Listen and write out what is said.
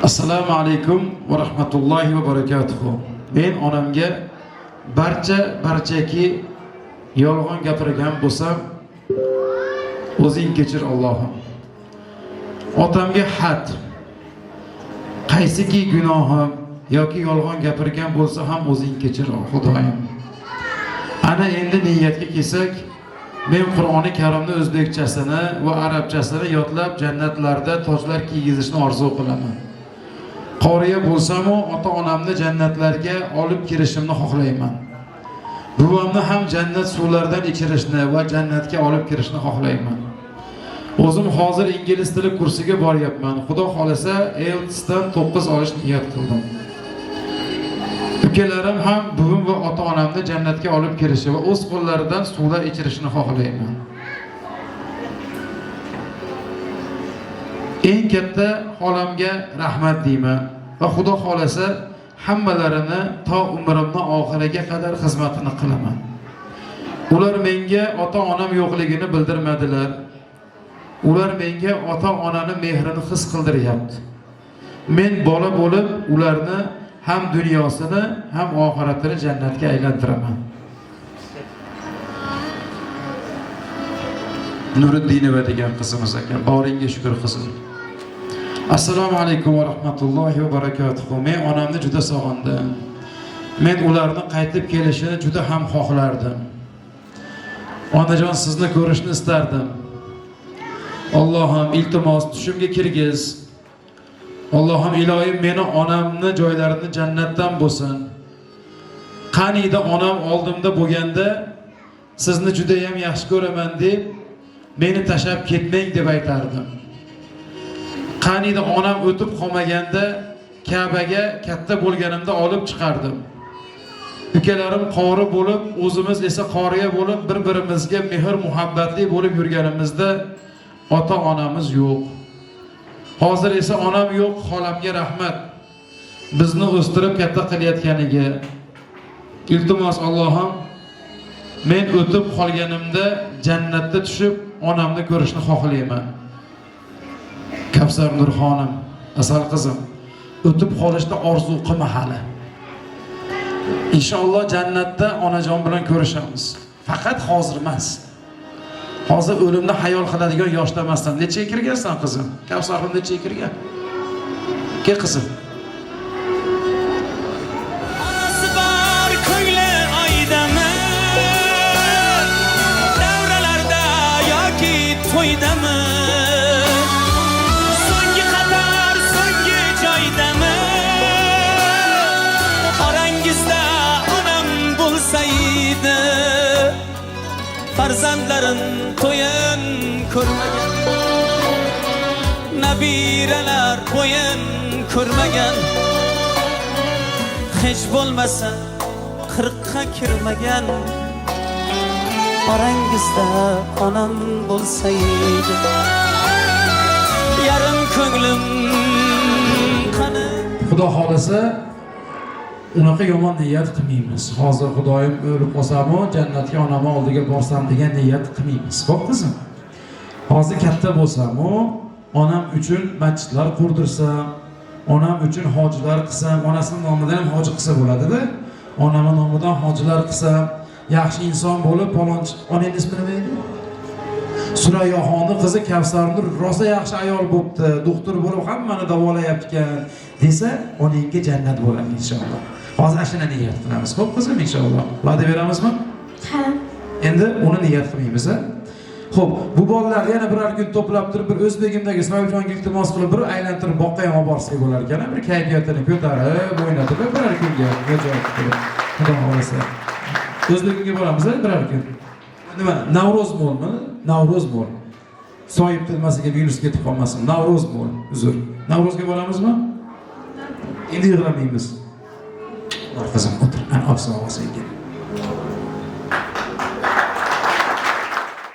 Assalomu alaykum va rahmatullohi va barakatuhu. Men onamga barchaki yolg'on gapirgan bo'lsam, o'zing kechir Allohim. Otamga xat. Qaysiki gunohim yoki yolg'on gapirgan bo'lsa ham o'zing kechir Xudoyim. Ana endi niyatga kelsak, men Qur'oni Karimni o'zbekchasini va arabchasini yodlab jannatlarda tojlar kiygizishni orzu qilaman. Qoriya bo'lsam-u ota-onamni jannatlarga olib kirishimni xohlayman. Buvamni ham jannat suvlaridan ichirishni va jannatga olib kirishni xohlayman. O'zim hozir ingliz tili kursiga boryapman. Xudo xolasa IELTSdan 9 olish niyat qildim. Ukalarim ham buvim va ota-onamni jannatga olib kirishi va o'z qo'llaridan suvlar ichirishini xohlayman. Eng katta xolamga rahmat deyman va Xudo xolasa hammalarini to umrimni oxiriga qadar xizmatini qilaman. Ular menga ota-onam yo'qligini bildirmadilar. Ular menga ota-onani mehrini his qildiryapti. Men bola bo'lib ularni ham dunyosini ham oxiratini jannatga aylantiraman. Nuriddinova degan qizimiz ekan. Boringga shukr qizim. Assalomu alaykum va rahmatullohi va barakatuhu. Men onamni juda sog'indim. Men ularni qaytib kelishini juda ham xohlardim. Onajon, sizni ko'rishni istardim. Allohim, iltimos tushimga kirgiz. Allohim iloyim meni onamni joylarini jannatdan bo'lsin. Qaniydi onam oldimda bo'lganda sizni juda ham yaxshi ko'raman deb meni tashlab ketmang deb aytardim. Qaniydi onam o'tib qolmaganda Ka'baga katta bo'lganimda olib chiqardim. Ukalarim qori bo'lib, o'zimiz esa qoriya bo'lib bir-birimizga mehr muhabbatli bo'lib yurganimizda ota-onamiz yo'q. Hozir esa onam yo'q, xolamga rahmat. Bizni o'stirib katta qilayotganiga. Iltimos Allohim, men o'tib qolganimda jannatda tushib onamni ko'rishni xohlayman. Kavsar Nurxonim, asal qizim, o'tib qolishni orzu qilma hali. Inshaalloh jannatda onajon bilan ko'rishamiz. Faqat hozir emas. Hozir o'limni hayol qiladigan yoshda emassan. Nechaga kirgansan qizim? Kavsarxon nechaga kirgan? Kel qizim. Onasi bor ko'ngli oydami? Davralarda yoki to'ydami? So'nggi qator, so'nggi joydami? Orangizda onam bo'lsaydi, farzandlarin to'yin ko'rmagan, nabiralar bo'yin ko'rmagan, hech bo'lmasa 40ga kirmagan orangizda onam bo'lsaydi. Yarim ko'nglim qani. Xudo xolasa unaqa yomon niyat qilmaymiz. Hozir Xudoyim o'lib qolsam-u jannatga onamni oldiga borsam degan niyat qilmaymiz. Xo'p qizim. Hozir katta bo'lsam-u onam uchun masjidlar qurdirsam, onam uchun hojilar qilsam, onasini nomidan ham hoji qilsa bo'ladida. Onamni nomidan hojilar qilsam, yaxshi inson bo'lib palonchi. Onangiz ismi nima edi? Surayyoxonni qizi Kavsarnur rosa yaxshi ayol bo'pti, doktor bo'lib hammani davolayapti ekan desa, onangga jannat bo'ladi inshaalloh. Hozir ana shuni niyat qilamiz. Xo'p qizim, inshaalloh. Va'da beramizmi? Ha. Endi uni niyat qilmaymiz, a? Xo'p, bu bolalarni yana biror kun to'plab turib bir o'zbegimdagi Ismoiljonga iltimos qilib bir aylantirib boqqa ham olib borsak bo'lar ekan, bir kayfiyatini ko'tarib, o'ynatib biror kunga ajoyib qilib. Xudo xohlasa. O'zbegimga boramiz, a, biror kun. Nima, Navro'z molmi? Navro'z mol. Soyib nimasiga virus ketib qolmasin. Navro'z mol, uzr. Navro'zga boramizmi? Endi yig'lamaymiz. Bor qizim, o'tir. Ana oson senga.